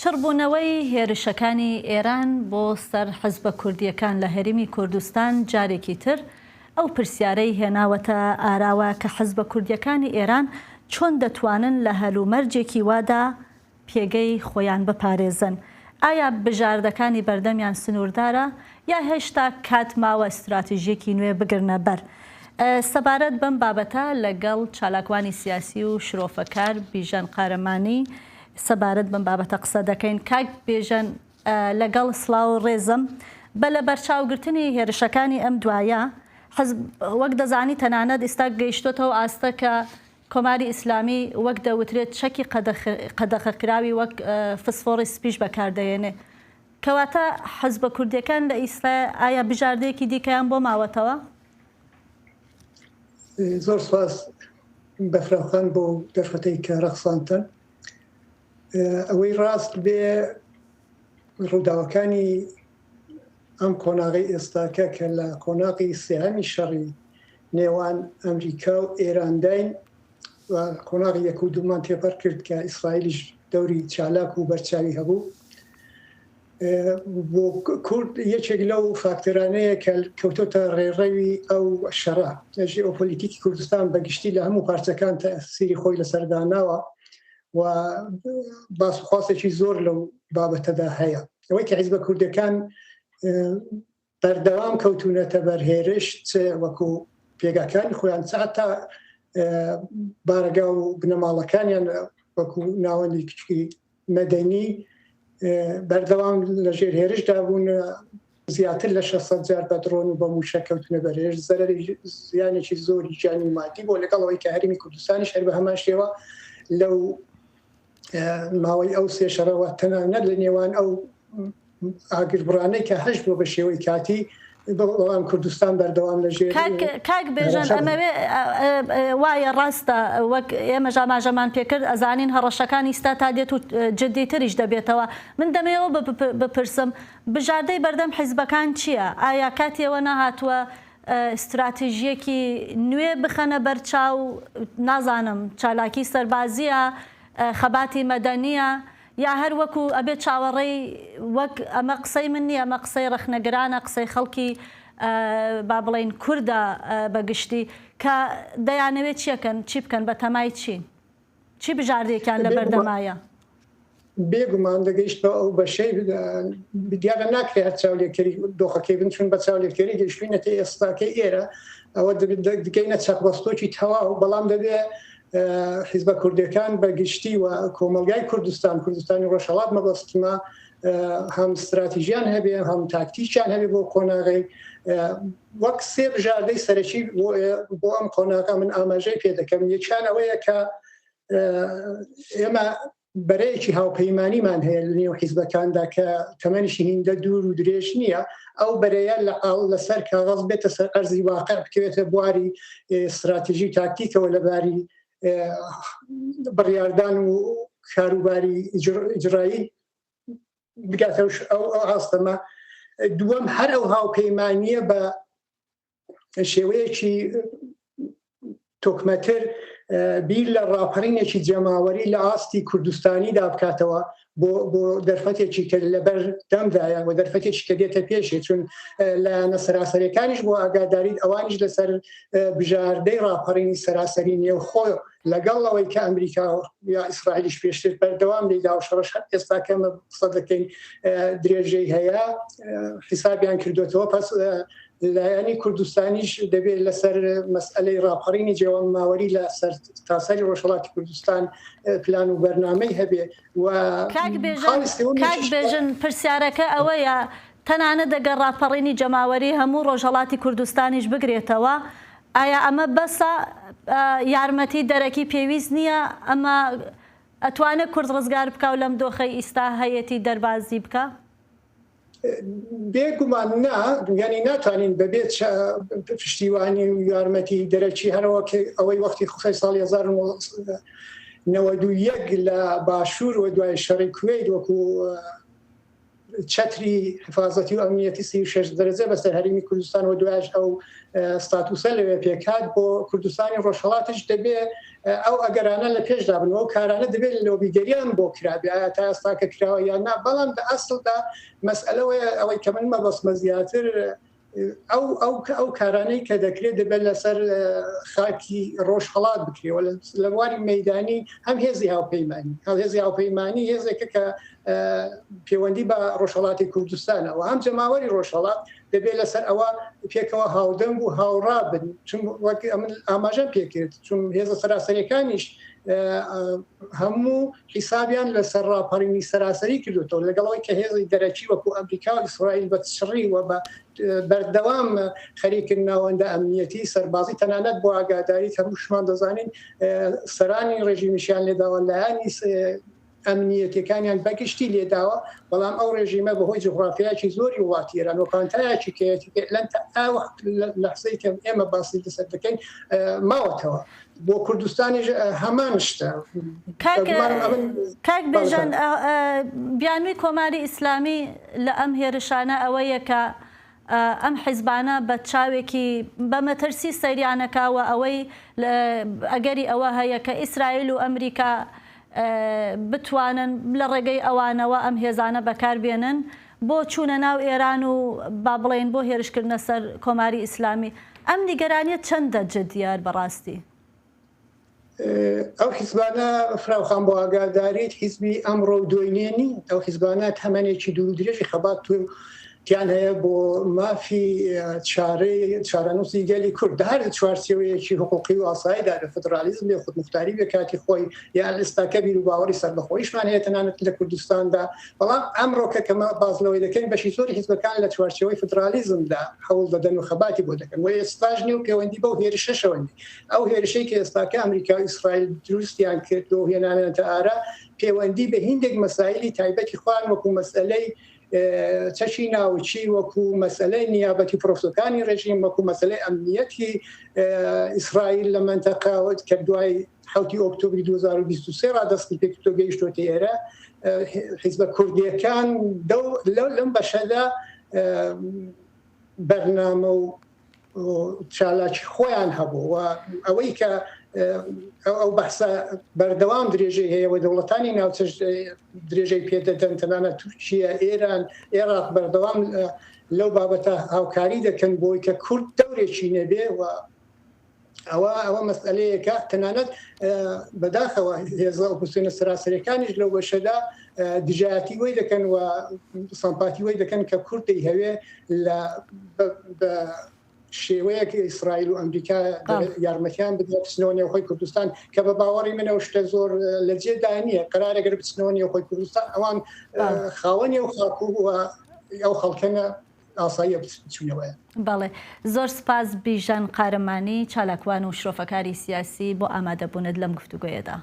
چڕبوونەوەی هێرشەکانی ئێران بۆ سەر حزبە کوردییەکان لە هەرێمی کوردستان جارێکی تر ئەو پرسیارەی هێناوەتە ئاراوە کە حزبە کوردییەکانی ئێران چۆن دەتوانن لە هەلومەرجێکی وادا پێگەی خۆیان بپارێزن؟ ئایا بژاردەکانی بەردەمیان سنووردارە یا هێشتا کات ماوە ستراتیژییەکی نوێ بگرنە بەر؟ سەبارەت بەم بابەتە لەگەڵ چالاکوانی سیاسی و شرۆفەکار بیژەن قارەمانی سەبارەت بەم بابەتە قسە دەکەین. کاک بێژەن لەگەڵ سڵاو و ڕێزم، بە لەبەرچاوگرتنی هێرشەکانی ئەم دوایە، حزب وەک دەزانی تەنانەت ئیستا گەیشتۆتە ئەو ئاستە کە کۆماری ئیسلامی وەک دەوترێت چەکی قەدەخەکراوی وەک فسفۆڕی سپیش بەکاردەهێنێ. کەواتە حزبە کوردیەکان لە ئیستا ئایا بژاردەیەکی دیکەیان بۆ ماوەتەوە؟ زۆر سپاس بەفراخان بۆ دەرفەتەی کە ڕەخسانتان. ئەوەی ڕاست بێ ڕووداوەکانی ئەم قۆناغی ئێستاکە کە لە قۆناغی سێهەمی شەڕی نێوان ئەمریکا و ئێرانداین و قۆناغی یەک و دوومان تێپەڕ کرد کە ئیسرائیلیش دەوری چالاک و بەرچاوی هەبوو بۆ کورد یەکێک لەو فاکتەرانەیە کە کەوتۆتە ڕێڕەوی ئەو شەڕە. ژێئۆپۆلیتیکی کوردستان بە گشتی لە هەموو پارچەکان تەئسیری خۆی لەسەر داناوە و باس و خواستێکی زۆر لەو بابەتەدا هەیە. ئەوەی کە حیزبە کوردەکان بەردەوام کەوتوونەتە بەر هێرش چ وەکو پێگاکانی خۆیان چ هەتا بارەگا و بنەماڵەکانیان وەکو ناوەندی کچکی مەدەنی بەردەوام لەژێر هێرشدا بوون، زیاتر لە 600 جار بە درۆن و بە مووشەک کەوتنە بەر هێرش، زەرەری زیانێکی زۆری گیانی و مادی بووە، لەگەڵ ئەوەی کە هەرێمی کوردستانیش هەر بە هەمان شێوە لەو ماوەی ئەو سێ شەڕەوە تەنانەت لە نێوان ئەو ئاگربڕانەی کە هەشت بووە بە شێوەی کاتی بەڵام کوردستان بەردەوام لە ژێر کاک بێژەن ئەمەوێ وایە ڕاستە وەک ئێمەش ئاماژەمان پێکرد ئەزانین هەڕەشەکان ئیستا تا دێت و جدیتریش دەبێتەوە من دەمەوێ بپرسم بژاردەی بەردەم حیزبەکان چییە ئایا کاتی ئەوە نەهاتووە ستراتیژیەکی نوێ بخەنە بەرچاو نازانم چالاکی سەربازیە خەباتی مەدەنیە یا هەر وەکو ئەبێ چاوەڕێی وەک ئەمە قسەی من نییە ئەمە قسەی ڕەخنەگرانە قسەی خەڵکی با بڵێین کوردە بە گشتی کە دەیانەوێ چیەکەن چی بکەن بە تەمای چین چی بژاردەیەکیان لە بەردەمایە؟ بێگومان دەگەیشت بە ئەو بەشەی دیارە ناکرێ هەر چاولێکەری دۆخەکەی بن چون بە چاولێکەری گەیشتوینەتە ئێستاکەی ئێرە ئەوە دەگەینە چەقبەستۆکی تەواو بەڵام دەبێ حیزبە کوردەکان بە گشتی و کۆمەلگای کوردستان کوردستانی ڕۆژهەڵات مەبەستمە هەم استراتیژیان هەبێ هەم تاکتیکیان هەبێ بۆ قۆناغی وەک سێ بژاردەی سەرەکی بۆ ئەم قۆناغە من ئاماژەی پێ دەکەم یەکیان ئەوەیە کە ئێمە بەرەیەکی هاوپەیمانیمان هەیە لە نێو حیزبەکاندا کە تەمەنیشی هیندە دوور و درێژ نییە، ئەو بەرەیە لە لەسەر کاغەز بێتە سەر ئەرزی واقع بکەوێتە بواری ستراتیژی و تاکتیکەوە لە باری بڕیاردان و کاروباری ئیجرایی بگاتە ئەو ئاستەمە. دووەم هەر ئەو هاوپەیمانییە بە شێوەیەکی تۆکمەتر بیر لە ڕاپەڕینێکی جەماوەری لە ئاستی کوردستانیدا بکاتەوە بۆ بۆ دەرفەتێکی کە لەبەر دەمدایە و دەرفەتێکی کە دێتە پێشێ چون لایەنە سەراسەریەکانیش بۆ ئاگاداریت ئەوانیش لەسەر بژاردەی ڕاپەڕینی سەراسەری نێوخۆ لەگەڵ ئەوەی کە ئەمریکا یا ئیسرائیلیش پێشتر بەردەوام لێدا و شەڕش هەر ئێستا کەمە قسە دەکەین درێژەی هەیە حیسابیان کردوێتەوە پس لایەنی کوردستانیش دەبێت لەسەر مەسئلەی ڕاپەڕینی جەماوەری لە سەر تاسەری ڕۆژهەڵاتی کوردستان پلان و بەرنامەی هەبێ و کاک بێژەن کاک بێژن پرسیارەکە ئەوەیە تەنانەت ئەگەر ڕاپەڕینی جەماوەری هەموو ڕۆژهەڵاتی کوردستانیش بگرێتەوە ئایا ئەمە بەسە یارمەتی دەرەکی پێویست نییە ئەمە ئەتوانێت کورد ڕزگار بکا و لەم دۆخەی ئیستا هەیەتی دەربازی بکا؟ بێ گومان نا، یانی ناتوانین بەبێ پشتیوانی و یارمەتی دەرەکی هەرەوە ئەوەی وەختی خۆی ساڵی 1991 لە باشوور و دوای شەڕی کوەیت وەکو چەتری حفاظەتی و ئەمنیەتی 36 دەرەجە بەسەر هەرێمی کوردستان و دوایش ئەو ستاتوسە لەوێ پێکات بۆ کوردستانی ڕۆژهەڵاتیش دەبێ ئەو ئەگەرانە لە پێشدا بن ئەو کارانە دەبێت لۆبیگەریان بۆ کرابێ ئایا تا ئێستاکە کراوە یان نا بەڵام لە ئەسڵدا مەسئلەوەیە ئەوەی کە من مەبەستمە زیاتر ئەو ئەو ئەو کارانەی کە دەکرێت دەبێت لەسەر خاکی ڕۆژهەڵات بکرێەوە لە بواری مەدانی هەم هێزی هاوپەیمانی هەم هێزی هاوپەیمانی هێزێکە کە پەیوەندی بە ڕۆژهەڵاتی کوردستانەوە هەم جەماوەری ڕۆژهەڵات دەبێت لەسەر ئەوە پێکەوە هاودەنگ و هاوڕا بن چون وەک ئەمن ئاماژەم پێکرد چون هێزە سەراسەریەکانیش هەموو حیسابیان لەسەر ڕاپەڕینی سەراسەری کردوتەوە لەگەڵەوەی کە هێزی دەرەکی وەکو ئەمریکا و ئیسرائیل بە چڕی و بە بەردەوام خەریکن ناوەندە ئەمنیەتی سەربازی تەنانەت بۆ ئاگاداری هەمووشمان دەزانین سەرانی ڕێژیمیشیان لێداوە لایەنی ئەمنیەتیەکانیان بەگشتی لێداوە، بەڵام ئەو ڕێژیمە بەهۆی جوغرافیایەکی زۆری وڵاتی ئێران و پانتایەکی کەیەتی فعلەن تا ئەو لەحزەی کە ئێمە باسی لەسەر دەکەین ماوەتەوە. بۆ کوردستانیش هەمان شتە. کاک بێژەن بیانووی کۆماری ئیسلامی لە ئەم هێرشانە ئەوەیە کە ئەم حیزبانە بە چاوێکی بە مەترسی سەیریان ئەکا و ئەوەی ئەگەری ئەوە هەیە کە ئیسرائیل و ئەمریکا بتوانن لە ڕێگەی ئەوانەوە ئەم هێزانە بەکار بێنن بۆ چوونە ناو ئێران و با بڵێین بۆ هێرشکردنە سەر کۆماری ئیسلامی. ئەم نیگەرانیە چەندە جدیە بەڕاستی؟ ئەو حیزبانە فراوخان بۆ ئاگاداریت حیزبی ئەمڕۆ و دوێنێ نین ئەو حیزبانە تەمەنێکی دوور و درێژی خەبات و تیان هەیە بۆ مافی چارەی چارەنووسی گەلی کورد هەر چوارچێوەیەکی حقوقی و ئاساییدا بێ فدرالیزم بێ خودموختاری بێ کاتی خۆی یان ئێستاکە بیر و باوەڕی سەربەخۆیشمان هەیە تەنانەت لە کوردستاندا بەڵام ئەمڕۆکە کەمە باس لەوەی دەکەین بەشی زۆری حیزبەکان لە چوارچێوەی فدرالیزمدا هەوڵ دەدەن و خەباتی بۆ دەکەن و ئێستاش نیە و پەیوەندی بەو هێرشەشەوە نیە ئەو هێرشەی کە ئێستاکە ئەمریکا و ئیسرائیل دروستیان کرد و هێنانەتە ئارا پەیوەندی بە هیندێک مەسایلی تایبەتی خۆیان وەکو مەسئلەی چەکی ناوچی وەکو مەسئلەی نیابەتی پرۆسەکانی ڕێژیم وەکو مەسئلەی ئەمنیەتی ئیسرائیل لە مەنتەقە کە دوای حوتی ئۆکتۆبری 2023 را دەستی پێکردو گەیشتۆتە ئێرە حیزبە کوردیەکان لەم بەشەدا بەرنامە و چالاکی خۆیان هەبوو و ئەوەی کە ئەو بەحسە بەردەوام درێژەی هەیە و دەوڵەتانی ناوچەش درێژەی پێدەدەن تەنانەت تورکیا ئێران عێراق بەردەوام لەو بابەتە هاوکاری دەکەن بۆی کە کورد دەورێکی نەبێ و ئەوە ئەوە مەسئلەیەکە تەنانەت بەداخەوە هێزە ئۆپۆزسیۆنە سەراسەریەکانیش لەو بەشەدا دژایەتی وەی دەکەن و سەمپاتی وەی دەکەن کە کورد دەیهەوێ لە بە شێوەیەک ئیسرائیل و ئەمریکا یارمەتیان بدات بچنەوە نێوخۆی کوردستان کە بە باوەڕی من ئەو شتە زۆر لە جێدا نییە قەرارە گەر بچنەوە نێوخۆی کوردستان ئەوان خاوەنی ئەو خاک و ئەو خەڵکەنە ئاساییە بچوونەوەیە. بەڵێ زۆر سپاس بیژەن قارەمانی چالاکوان و شرۆفەکاری سیاسی بۆ ئامادەبوونت لەم گفتوگۆیەدا.